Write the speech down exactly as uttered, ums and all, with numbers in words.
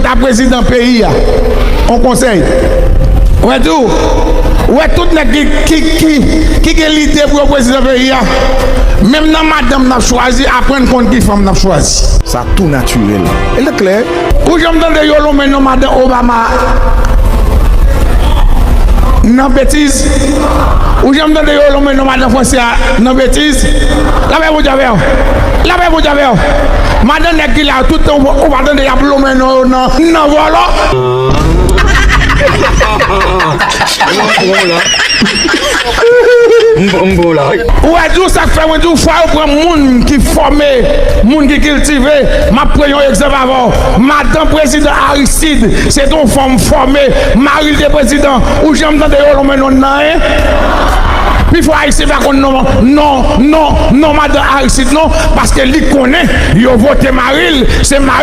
a prezidan peyi a. On konsèy. Ou wè tou, ou wè tout nèg ki, ki, ki, ki gen lide pou yo prezidan peyi a. Menm nan madanm n ap chwazi, aprann konn ki fanm n ap chwazi. Sa tou natirèl. E l klè. Ou janm tande yo lonmen non madan Obama nan betiz? Ou janm tande yo lonmen non madan Franse a nan betiz? Lapè Bondye avè w. Lapè Bondye avè w. Madan nèg ki la, tout tan ou, ou pa tande y ap lonmen non yo nan, nan vòlò. M pran w la. M pran w la, wi. Ou wè, di w sa k fè mwen di w, fò yo pran moun ki fòme, moun ki kiltive. M ap pran yon egzanp avè w. Madan prezidan Aristide, se te yon fanm fòme. Mari l te prezidan. Ou janm tande yo lonmen non nan, en? Pifò Ayisyen pa konn non, non, non, non madan Aristide, non, paske li konnen yo vote mari l. Se mari